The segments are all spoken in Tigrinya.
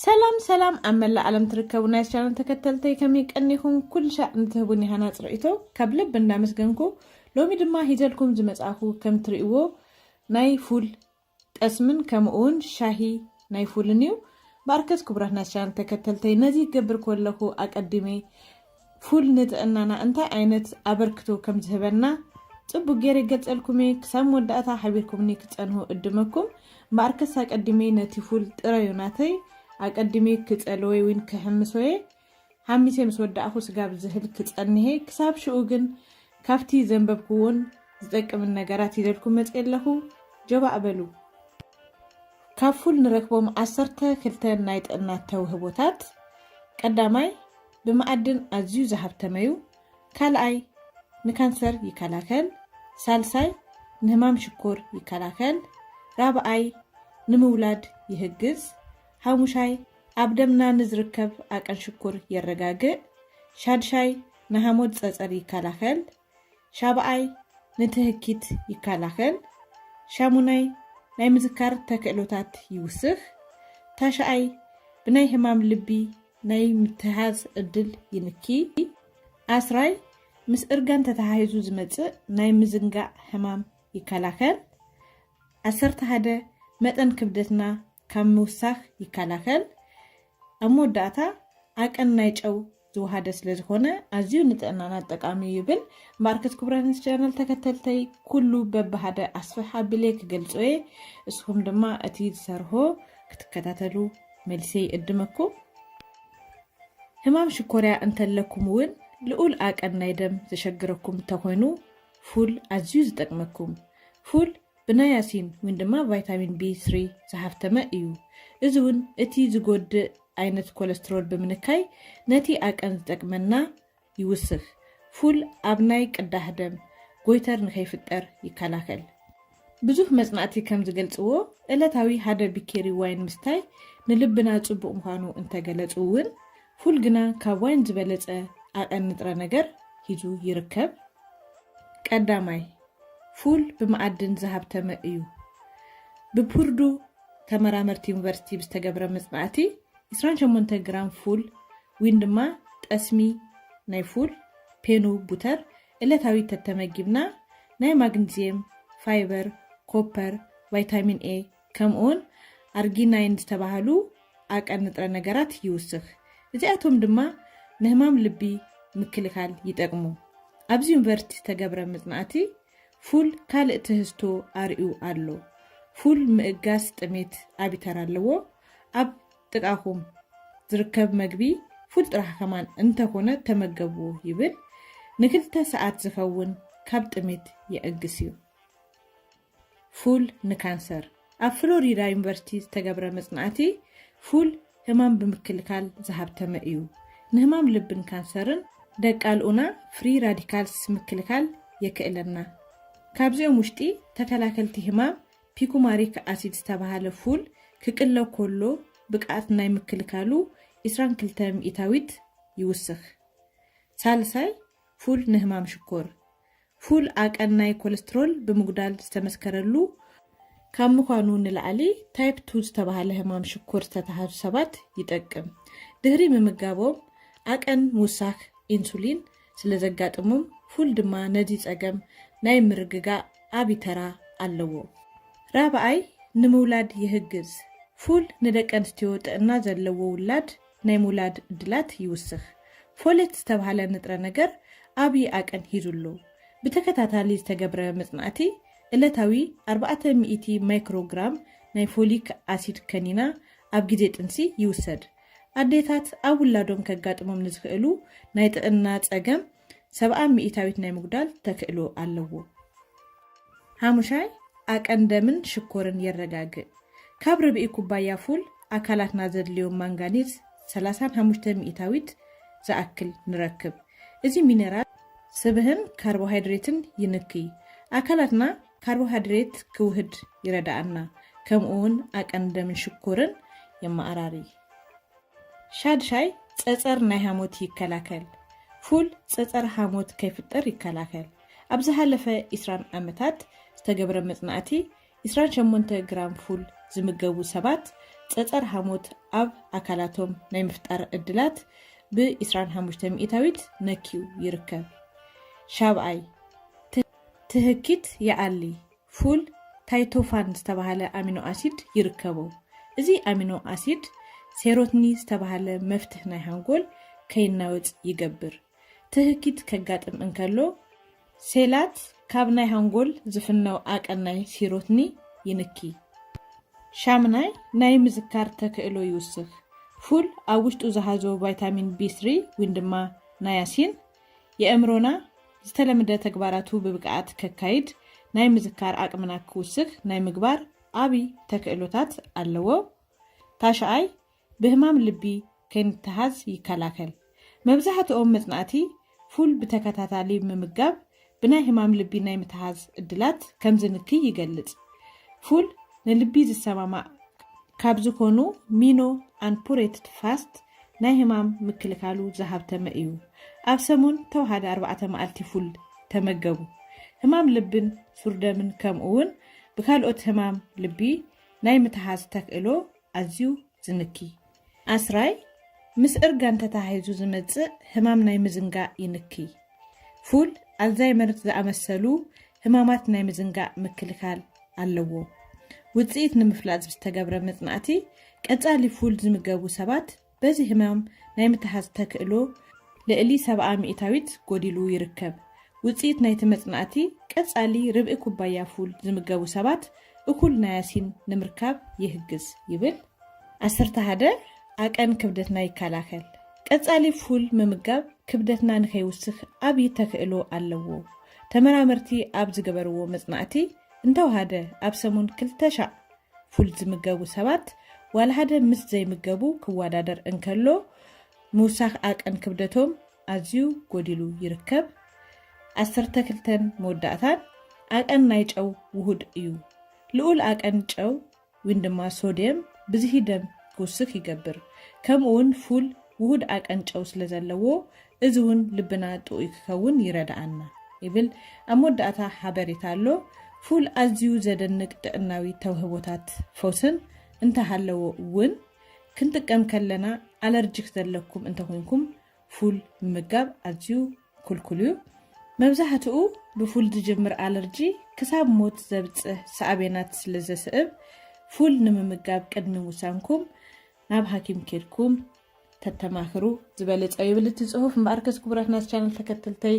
ሰላም ሰላም፣ ኣብ መላእ ዓለም ትርከቡ ናይ ቻነል ተከተልተይ ከመይ ቀኒኹም? ኩሉ ሻዕ ንትህቡኒ ሃናፂ ርእይቶ ካብ ልቢ እንዳመስገንኩ፣ ሎሚ ድማ ሂዘልኩም ዝመጻኹ ከም ትርእይዎ ናይ ፉል ጠስምን ከምኡ እውን ሻሂ ናይ ፉልን እዩ። ባርከስ ክቡራት ናይ ቻነል ተከተልተይ፣ ነዚ ክገብር ከለኹ ኣቀዲመ ፉል ንጥዕናና እንታይ ዓይነት ኣበርክቶ ከም ዝህበና ጽቡቅ ገይረ ይገልጸልኩም እየ። ክሳብ መወዳእታ ሓቢርኩምኒ ክትጸንሁ እድመኩም። እምበኣርከስ ኣቀዲመ ነቲ ፉል ጥረዩ ናተይ ኣቀዲመ ክጸልወይ እውን ክሕምሶየ። ሓሚሰ ምስ ወዳእኹ ስጋብ ዝህል ክጸንሄ። ክሳብ ሽኡ ግን ካብቲ ዘንበብኩዎን ዝጠቅምን ነገራት ሂዘልኩም መጽየ ኣለኹ። ጀባእ በሉ። ካብ ፉል ንረክቦም ዓሰርተ ክልተ ናይ ጥዕና ተውህቦታት፣ ቀዳማይ ብመኣድን ኣዝዩ ዝሃብተመ እዩ። ካልኣይ ንካንሰር ይከላከል። ሳልሳይ ንህማም ሽኮር ይከላከል። ራብኣይ ንምውላድ ይህግዝ። ሓሙሻይ ኣብ ደምና ንዝርከብ ኣቀን ሽኮር የረጋግእ። ሻድሻይ ንሃሞት ጸጸር ይከላከል። ሻብኣይ ንትህኪት ይከላከል። ሻሙናይ ናይ ምዝካር ተክእሎታት ይውስኽ። ታሽኣይ ብናይ ህማም ልቢ ናይ ምትሃዝ ዕድል ይንኪ። ኣስራይ ምስ እርጋን ተተሓሒዙ ዝመጽእ ናይ ምዝንጋዕ ህማም ይከላከል። ዓሰርተ ሓደ መጠን ክብደትና ካብ ምውሳኽ ይከላከል። ኣብ መወዳእታ ዓቀን ናይ ጨው ዝወሃደ ስለ ዝኾነ ኣዝዩ ንጥዕናና ጠቃሚ እዩ ይብል። እምበኣርከስ ክቡራት ቻነል ተከተልተይ ኩሉ በብሃደ ኣስፍሕ ኣቢለ ክገልጾ እየ። እስኹም ድማ እቲ ዝሰርሆ ክትከታተሉ መልሰይ እድመኩም። ህማም ሽኮርያ እንተለኩም እውን ልኡል ዓቀን ናይ ደም ዘሸግረኩም እንተኾይኑ ፉል ኣዝዩ ዝጠቅመኩም። ፉል ብናያሲን ወይ ድማ ቫይታሚን ቢ ስሪ ዝሃፍተመ እዩ። እዚ እውን እቲ ዝጎድእ ዓይነት ኮለስትሮል ብምንካይ ነቲ ዓቀን ዝጠቅመና ይውስኽ። ፉል ኣብ ናይ ቅዳሕ ደም ጎይተር ንኸይፍጠር ይከላኸል። ብዙሕ መጽናዕቲ ከም ዝገልጽዎ፣ ዕለታዊ ሓደ ቢኬሪ ዋይን ምስታይ ንልብና ጽቡቕ ምዃኑ እንተገለጹ እውን፣ ፉል ግና ካብ ዋይን ዝበለጸ ዓቀን ንጥረ ነገር ሒዙ ይርከብ። ቀዳማይ፣ ፉል ብመኣድን ዝሃብተመ እዩ። ብፑርዱ ተመራመርቲ ዩኒቨርሲቲ ብዝተገብረ መጽናዕቲ፣ ዕስራን ሸሞንተ ግራም ፉል ዊን ድማ ጠስሚ ናይ ፉል፣ ፔኑ ቡተር፣ ዕለታዊ ተተመጊብና ናይ ማግኒዝየም፣ ፋይበር፣ ኮፐር፣ ቫይታሚን ኤ ከምኡውን ኣርጊናይን ዝተባህሉ ዓቀን ንጥረ ነገራት ይውስኽ። እዚኣቶም ድማ ንህማም ልቢ ምክልኻል ይጠቅሙ። ኣብዚ ዩኒቨርሲቲ ዝተገብረ መጽናዕቲ ፉል ካልእ ትህዝቶ ኣርእዩ ኣሎ። ፉል ምእጋስ ጥሜት ዓቢ ተራ ኣለዎ። ኣብ ጥቃኹም ዝርከብ መግቢ ፉል ጥራሕ ከማን እንተኾነ ተመገብዎ ይብል። ንክልተ ሰዓት ዝኸውን ካብ ጥሜት የእግስ እዩ። ፉል ንካንሰር። ኣብ ፍሎሪዳ ዩኒቨርሲቲ ዝተገብረ መጽናዕቲ ፉል ህማም ብምክልካል ዝሃብተመ እዩ። ንህማም ልብን ካንሰርን ደቃልኡና ፍሪ ራዲካልስ ምክልካል የክእለና። ካብዚኦም ውሽጢ ተከላከልቲ ህማም ፒኩማሪክ ኣሲድ ዝተባሃለ ፉል ክቅለ ኮሎ ብቅዓት ናይ ምክልካሉ ዕስራን ክልተ ሚእታዊት ይውስኽ። ሳልሳይ ፉል ንህማም ሽኮር። ፉል ዓቀን ናይ ኮለስትሮል ብምጉዳል ዝተመስከረሉ ካብ ምዃኑ ንላዕሊ ታይፕ ቱ ዝተባሃለ ህማም ሽኮር ዝተታሕዙ ሰባት ይጠቅም። ድህሪ ምምጋቦም ዓቀን ምውሳኽ ኢንሱሊን ስለ ዘጋጥሞም ፉል ድማ ነዚ ጸገም ናይ ምርግጋእ ዓቢ ተራ ኣለዎ። ራብኣይ ንምውላድ ይህግዝ። ፉል ንደቂ ኣንስትዮ ጥዕና ዘለዎ ውላድ ናይ ምውላድ ዕድላት ይውስኽ። ፎሌት ዝተባህለ ንጥረ ነገር ዓቢ ዓቀን ሒዙ ኣሎ። ብተከታታሊ ዝተገብረ መጽናዕቲ ዕለታዊ ኣርባዕተ ሚእቲ ማይክሮግራም ናይ ፎሊክ ኣሲድ ከኒና ኣብ ግዜ ጥንሲ ይውሰድ። ኣዴታት ኣብ ውላዶም ከጋጥሞም ንዝኽእሉ ናይ ጥዕና ጸገም ሰብዓ ሚእታዊት ናይ ምጉዳል ተክእሎ ኣለዎ። ሓሙሻይ ዓቀን ደምን ሽኮርን የረጋግእ። ካብ ርብዒ ኩባያ ፉል ኣካላትና ዘድልዮም ማንጋኒዝ ሰላሳን ሓሙሽተ ሚእታዊት ዝኣክል ንረክብ። እዚ ሚነራል ስብህን ካርቦሃይድሬትን ይንክይ። ኣካላትና ካርቦሃይድሬት ክውህድ ይረዳኣና፣ ከምኡ እውን ዓቀን ደምን ሽኮርን የመኣራሪ። ሻድሻይ ጸጸር ናይ ሃሞት ይከላከል። ፉል ጸጸር ሃሞት ከይፍጠር ይከላከል። ኣብ ዝሓለፈ ዕስራን ዓመታት ዝተገብረ መጽናዕቲ ዕስራን ሸሞንተ ግራም ፉል ዝምገቡ ሰባት ጸጸር ሃሞት ኣብ ኣካላቶም ናይ ምፍጣር ዕድላት ብ25% ነክዩ ይርከብ። ሻብኣይ፣ ት-፣ ትህኪት ይኣሊ። ፉል ታይቶፋን ዝተባህለ ኣሚኖ ኣሲድ ይርከቦ። እዚ ኣሚኖ ኣሲድ ሴሮትኒ ዝተባህለ መፍትሕ ናይ ሃንጎል ከይናወጽ ይገብር። ትህኪት ከጋጥም እንከሎ፣ ሴላት ካብ ናይ ሃንጎል ዝፍነው ኣቀን ናይ ሴሮትኒ ይንኪ። ሻምናይ፣ ናይ ምዝካር ተክእሎ ይውስኽ። ፉል ኣብ ውሽጡ ዝሃዞ ቫይታሚን ቢ3 ወይ ድማ ናያሲን፣ የእምሮና ዝተለምደ ተግባራቱ ብብቅዓት ከካይድ ናይ ምዝካር ዓቅምና ክውስኽ ናይ ምግባር ዓቢ ተክእሎታት ኣለዎ። ታሽዓይ፣ ብህማም ልቢ ከይንተሃዝ ይከላከል። መብዛሕትኦም መጽናዕቲ ፉል ብተከታታሊ ምምጋብ ብናይ ህማም ልቢ ናይ ምትሃዝ ዕድላት ከም ዝንኪ ይገልጽ። ፉል ንልቢ ዝሰማማዕ ካብ ዝኾኑ ሚኖ ኣንፑሬትድ ፋስት ናይ ህማም ምክልካሉ ዝሃብተመ እዩ። ኣብ ሰሙን ተወሃደ ኣርባዕተ መዓልቲ ፉል ተመገቡ። ህማም ልብን ሱርደምን ከምኡ እውን ብካልኦት ህማም ልቢ ናይ ምትሃዝ ተክእሎ ኣዝዩ ዝንኪ። ኣስራይ፣ ምስ እርጋን ተታሒዙ ዝመጽእ ህማም ናይ ምዝንጋዕ ይንኪ። ፉል ኣልዛይመር ዝኣመሰሉ ህማማት ናይ ምዝንጋዕ ምክልካል ኣለዎ። ውጽኢት ንምፍላጥ ዝተገብረ መጽናዕቲ፣ ቀጻሊ ፉል ዝምገቡ ሰባት በዚ ህማም ናይ ምትሓዝ ተክእሎ ልዕሊ ሰብዓ ሚእታዊት ጎዲሉ ይርከብ። ውጽኢት ናይቲ መጽናዕቲ፣ ቀጻሊ ርብዒ ኩባያ ፉል ዝምገቡ ሰባት እኹል ናያሲን ንምርካብ ይህግዝ ይብል። ዓሰርተ ሓደ፣ ዓቀን ክብደትና ይከላኸል። ቀጻሊ ፉል ምምጋብ ክብደትና ንኸይውስኽ ዓቢ ተክእሎ ኣለዎ። ተመራመርቲ ኣብ ዝገበርዎ መጽናዕቲ፣ እንተወሃደ ኣብ ሰሙን ክልተ ሻዕ ፉል ዝምገቡ ሰባት፣ ዋላ ሓደ ምስ ዘይምገቡ ክወዳደር እንከሎ፣ ምውሳኽ ዓቀን ክብደቶም ኣዝዩ ጎዲሉ ይርከብ። ዓሰርተ ክልተን መወዳእታን፣ ዓቀን ናይ ጨው ውሁድ እዩ። ልኡል ዓቀን ጨው ዊን ድማ ሶድየም ብዝሂ ደም ክውስኽ ይገብር። ከምኡውን ፉል ውሁድ ዓቀን ጨው ስለ ዘለዎ፣ እዚ እውን ልብና ጥዑይ ክኸውን ይረድኣና ይብል። ኣብ መወዳእታ ሓበሬታ ኣሎ። ፉል ኣዝዩ ዘደንቅ ጥዕናዊ ተውህቦታት ፈውስን እንተሃለዎ እውን፣ ክንጥቀም ከለና ኣለርጂክ ዘለኩም እንተኾይንኩም ፉል ምምጋብ ኣዝዩ ክልኩል እዩ። መብዛሕትኡ ብፉል ዝጅምር ኣለርጂ ክሳብ ሞት ዘብጽሕ ሳዕቤናት ስለ ዘስዕብ፣ ፉል ንምምጋብ ቅድሚ ውሳንኩም ናብ ሓኪም ኬድኩም ተተማኽሩ ዝበለጸ ይብል እቲ ጽሑፍ። እምበኣርከስ ክቡራት ናይዚ ቻነል ተከተልተይ፣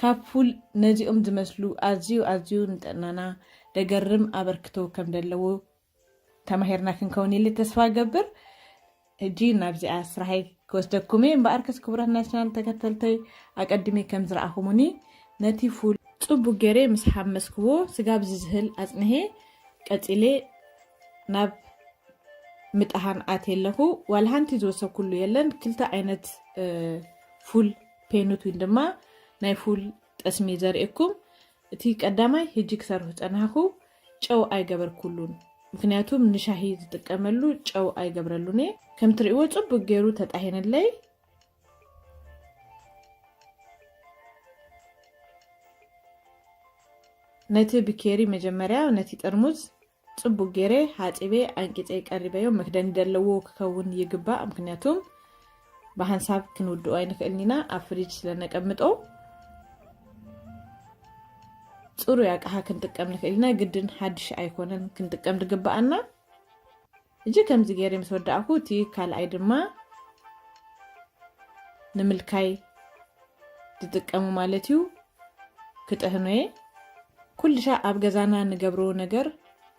ካብ ፉል ነዚኦም ዝመስሉ ኣዝዩ ኣዝዩ ንጥዕናና ደገርም ኣበርክቶ ከም ዘለዎ ተማሂርና ክንከውን ኢለ ተስፋ እገብር። ሕጂ ናብዚኣ ስራሐይ ክወስደኩም እየ። እምበኣርከስ ክቡራት ናይ ቻናል ተከተልተይ፣ ኣቀድሜ ከም ዝረኣኹሙኒ ነቲ ፉል ጽቡቅ ገይረ ምስ ሓመስክዎ፣ ስጋብ ዝዝህል ኣጽንሔ፣ ቀጺለ ናብ ምጥሓን ኣትየ ኣለኹ። ዋላ ሓንቲ ዝወሰኩሉ የለን። ክልተ ዓይነት፣ እ፣ ፉል ፔኑት ወይ ድማ ናይ ፉል ጠስሚ ዘርእየኩም። እቲ ቀዳማይ ሕጂ ክሰርሑ ጸናሕኩ ጨው ኣይገበርኩሉን፣ ምክንያቱም ንሻሂ ዝጥቀመሉ ጨው ኣይገብረሉን እየ። ከም ትርእይዎ ጽቡቅ ገይሩ ተጣሂነለይ። ነቲ ብኬሪ መጀመርያ ነቲ ጥርሙዝ ጽቡቅ ገይረ ሓጺበ ኣንቂጸ ቀሪበዮ። መክደኒ ዘለዎ ክከውን ይግባእ፣ ምክንያቱም ብሓንሳብ ክንውድኦ ኣይንክእልን ኢና፣ ኣብ ፍሪጅ ስለ ነቀምጦ። ጽሩይ ኣቅሓ ክንጥቀም ንክእል ኢና፣ ግድን ሓድሽ ኣይኮነን ክንጥቀም ዝግብኣና። ሕጂ ከምዚ ገይረ ምስ ወዳእኩ፣ እቲ ካልኣይ ድማ ንምልካይ ዝጥቀሙ ማለት እዩ፣ ክጥህኖ እየ። ኩሉ ሻዕ ኣብ ገዛና ንገብሮ ነገር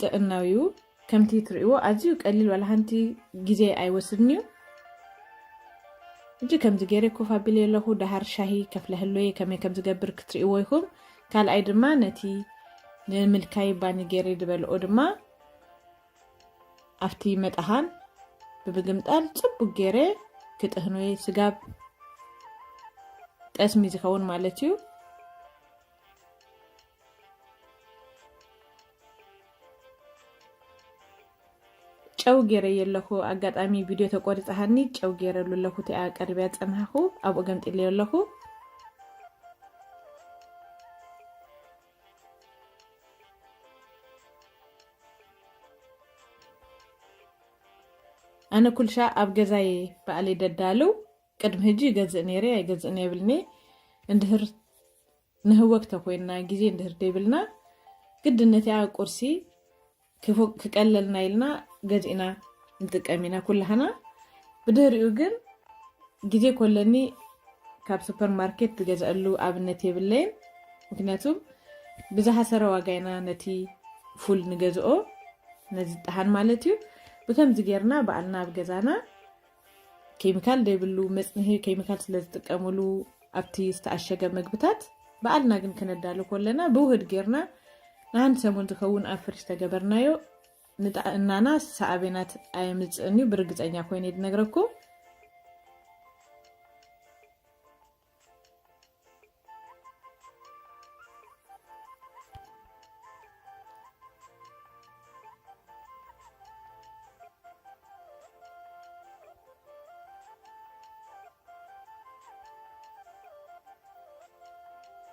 ጥዕናዊ እዩ። ከምቲ ትርእይዎ ኣዝዩ ቀሊል፣ ዋላ ሓንቲ ግዜ ኣይወስድን እዩ። ሕጂ ከምዚ ገይረ ኮፍ ኣቢለ ኣለኹ። ደሃር ሻሂ ከፍለህሎ እየ፣ ከመይ ከም ዝገብር ክትርእይዎ ኢኹም። ካልኣይ ድማ ነቲ ንምልካይ ባኒ ገይረ ዝበልኦ ድማ ኣብቲ መጥሓን ብምግምጣል ጽቡቅ ገይረ ክጥህኖ እየ። ስጋብ ጠስሚ ዝኸውን ማለት እዩ። ጨው ገይረዮ ኣለኹ። ኣጋጣሚ ቪድዮ ተቆሪጻ ሃኒ ጨው ገይረሉ ኣለኹ። እቲኣ ቀሪበያ ዝጸናሕኩ ኣብኡ ገምጢለዮ ኣለኹ። ኣነ ኩልሻ ኣብ ገዛየ ባዕለይ ደዳልው። ቅድሚ ሕጂ ይገዝእ ነይረ ኣይገዝእን የብልኒ። እንድህር ንህወክ ተኮይንና ግዜ እንድህር ደይብልና ግድን ነቲኣ ቁርሲ ክፎ- ክቀለልና ኢልና ገዚእና ንጥቀም ኢና ኩላህና። ብድህሪኡ ግን ግዜ ኮለኒ ካብ ሱፐርማርኬት ዝገዝአሉ ኣብነት የብለይን። ምክንያቱም ብዝሃሰረ ዋጋ ኢና ነቲ ፉል ንገዝኦ፣ ነዚ ጣሓን ማለት እዩ። ብከምዚ ጌርና በዓልና ኣብ ገዛና ኬሚካል ዘይብሉ መፅንሒ ኬሚካል ስለ ዝጥቀምሉ ኣብቲ ዝተኣሸገ ምግብታት በዓልና ግን ክነዳሉ ኮለና ብውህድ ጌርና ንሓንቲ ሰሙን ዝኸውን ኣብ ፍሪጅ ተገበርናዮ ንጥዕናና ሳዕቤናት ኣየምፅእን እዩ ብርግፀኛ ኮይነ ዝነግረኩም።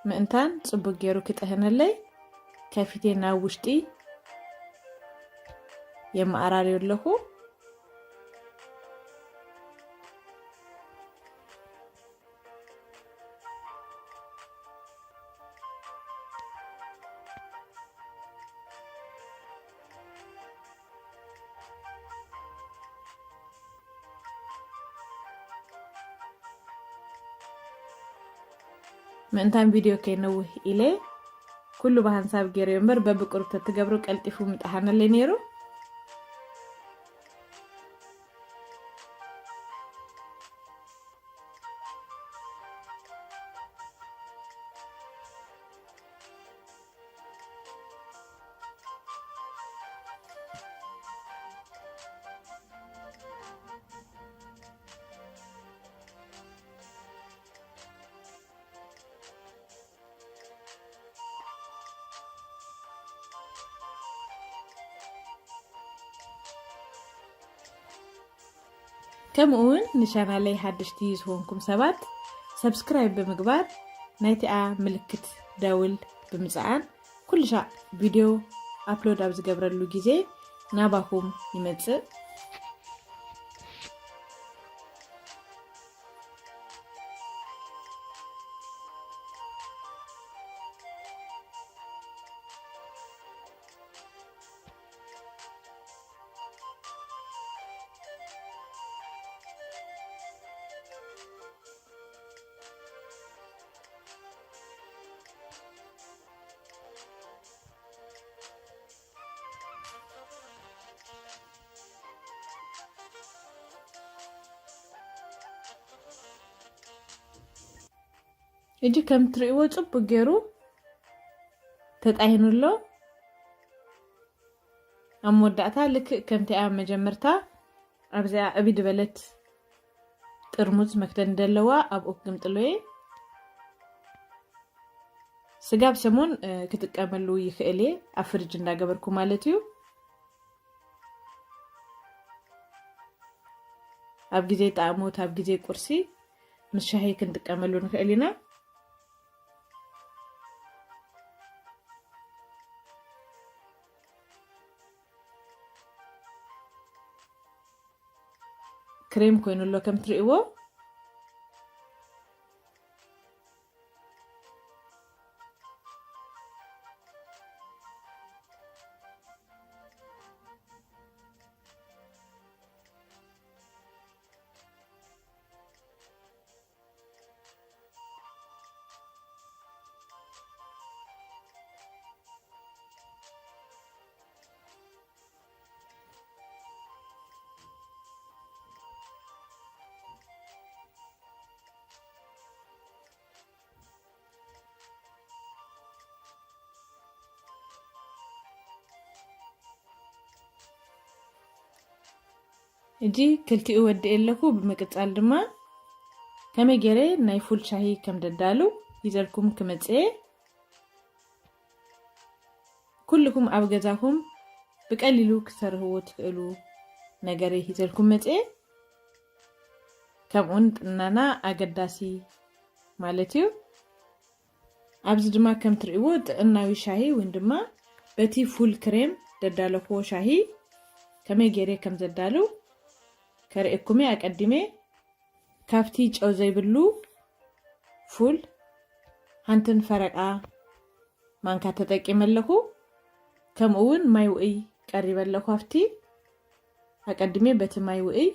ምእንታን ጽቡቅ ገይሩ ክጥህነለይ ከፊቴ ናብ ውሽጢ የመኣራርዮ ኣለኹ። ምእንታን ቪድዮ ከይነውህ ኢለ ኩሉ ብሃንሳብ ገይረዮ እምበር በብቅሩብ ተትገብሮ ቀልጢፉ ምጠሓነለይ ነይሩ። ከምኡ እውን ንቻናለይ ሓደሽቲ ዝኾንኩም ሰባት ሰብስክራይብ ብምግባር ናይቲኣ ምልክት ደውል ብምፅዓን ኩሉ ሻዕ ቪድዮ ኣፕሎድ ኣብ ዝገብረሉ ግዜ ናባኹም ይመፅእ። እጂ ከም ትርእይዎ ጽቡቅ ገይሩ ተጣሂኑ ኣሎ። ኣብ መወዳእታ ልክእ ከምቲ ኣብ መጀመርታ ኣብዚኣ ዕብይ ዝበለት ጥርሙዝ መክደን ዘለዋ ኣብኡ ክግምጥሎ እየ። ስጋብ ሰሙን እ፣ ክጥቀመሉ ይኽእል እየ ኣብ ፍሪጅ እንዳገበርኩ ማለት እዩ። ኣብ ግዜ ጣዕሞት ኣብ ግዜ ቁርሲ ምስ ሻሂ ክንጥቀመሉ ንኽእል ኢና። ክሬም ኮይኑ ኣሎ ከም ትርእይዎ። እጂ ክልቲኡ ወዲ ኣለኩ ብምቅጻል ድማ ከመይ ገይረ ናይ ፉል ሻሂ ከም ደዳሉ ይዘልኩም ክመጽእ። ኩልኩም ኣብ ገዛኩም ብቀሊሉ ክትሰርህዎ ትኽእሉ ነገር ይዘልኩም መጽእ። ከምኡን ጥናና ኣገዳሲ ማለት እዩ። ኣብዚ ድማ ከም ትርእይዎ ጥዕናዊ ሻሂ ወይ ድማ በቲ ፉል ክሬም ደዳለኽዎ ሻሂ ከመይ ገይረ ከም ዘዳልው ከርእየኩም እየ ኣቀዲመ። ካብቲ ጨው ዘይብሉ ፉል ሓንትን ፈረቃ ማንካ ተጠቂመ ኣለኹ። ከምኡ እውን ማይ ውእይ ቀሪበ ኣለኹ። ኣብቲ ኣቀዲመ በቲ ማይ ውእይ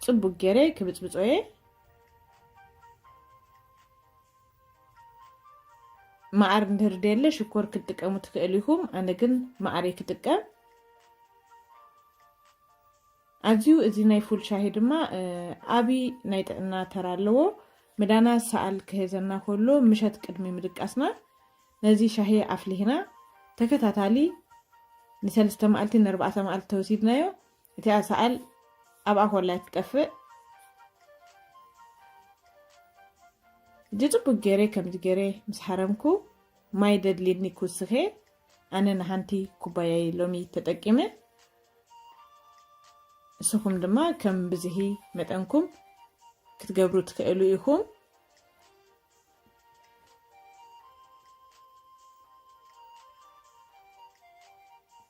ጽቡቅ ገይረ ክብጽብጾ እየ። መዓር እንድህር ደየለ ሽኮር ክትጥቀሙ ትኽእሉ ኢኹም። ኣነ ግን መዓር እየ ክጥቀም። ኣዝዩ እዚ ናይ ፉል ሻሂ ድማ፣ እ፣ ዓቢ ናይ ጥዕና ተራ ኣለዎ። ምዳና ሰኣል ክሕዘና ከሎ ምሸት ቅድሚ ምድቃስና ነዚ ሻሂ ኣፍሊሕና ተከታታሊ ንሰለስተ መዓልቲ ንኣርባዕተ መዓልቲ ተወሲድናዮ፣ እቲኣ ሰኣል ኣብኣ ኮላ እያ ትጠፍእ። ሕጂ ጽቡቅ ገይረ ከምዚ ገይረ ምስ ሓረምኩ ማይ ደድልየኒ ክውስኽ እየ። ኣነ ንሓንቲ ኩባያ እየ ሎሚ ተጠቂመ። ንስኹም ድማ ከም ብዝሒ መጠንኩም ክትገብሩ ትኽእሉ ኢኹም።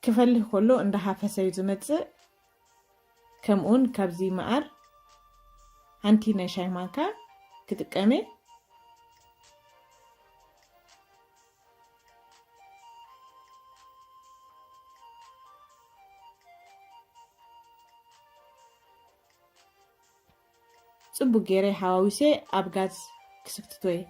ክፈልህ ከሎ እንዳሃፈሰ እዩ ዝመጽእ። ከምኡውን ካብዚ መዓር ሓንቲ ናይ ሻሂ ማንካ ክጥቀም እየ። ጽቡቅ ገይረ ሓዋዊሰ ኣብ ጋዝ ክስክትቶ እየ።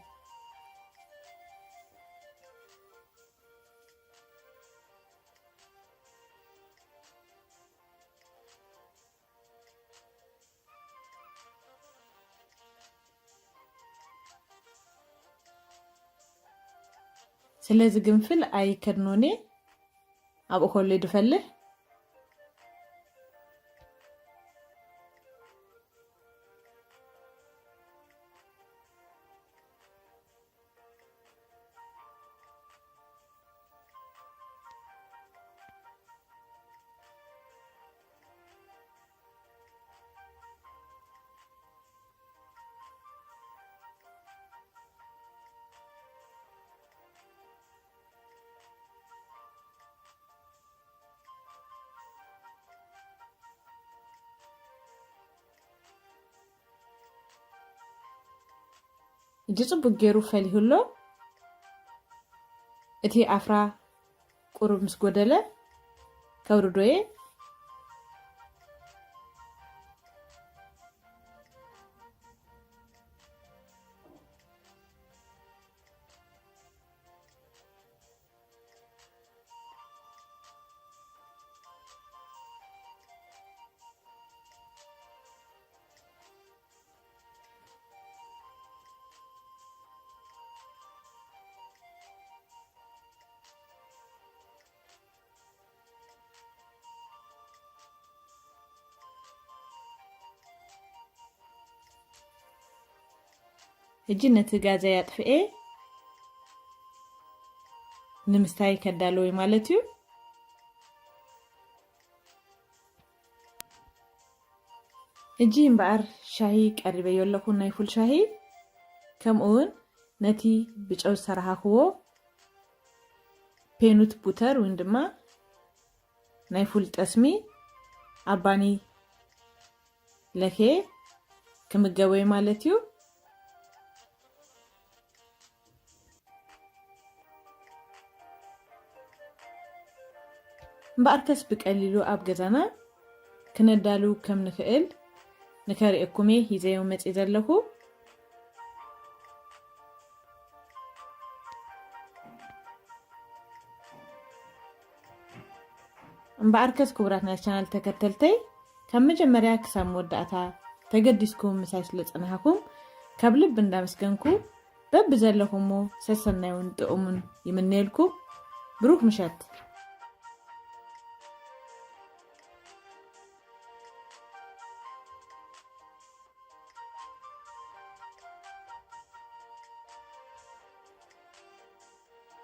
ስለዚ ግንፍል ኣይከድኖን እየ፣ ኣብኡ ከሎ እዩ ድፈልሕ። ሕጂ ጽቡቅ ገይሩ ፈሊሑ ኣሎ። እቲ ኣፍራ ቁሩብ ምስ ጎደለ ከውርዶ እየ። ሕጂ ነቲ ጋዘይ ኣጥፍኤ ንምስታይ ከዳለወይ ማለት እዩ። ሕጂ እምበኣር ሻሂ ቀሪበዮ ኣለኹ፣ ናይ ፉል ሻሂ። ከምኡ እውን ነቲ ብጨው ዝሰራሓኽዎ ፔኑት ቡተር ወይ ድማ ናይ ፉል ጠስሚ ኣብ ባኒ ለኬ ክምገበዩ ማለት እዩ። እምበኣርከስ ብቀሊሉ ኣብ ገዛና ክነዳሉ ከም ንኽእል ንከርእየኩም እየ ሂዘዮ መጺእ ዘለኹ። እምበኣርከስ ክቡራት ናይ ቻናል ተከተልተይ፣ ካብ መጀመርያ ክሳብ መወዳእታ ተገዲስኩም ምሳይ ስለ ጸናሕኩም ካብ ልቢ እንዳመስገንኩ፣ በብዘለኹሞ ሰሰናዩን ጥዑሙን ይምነየልኩም። ብሩክ ምሸት።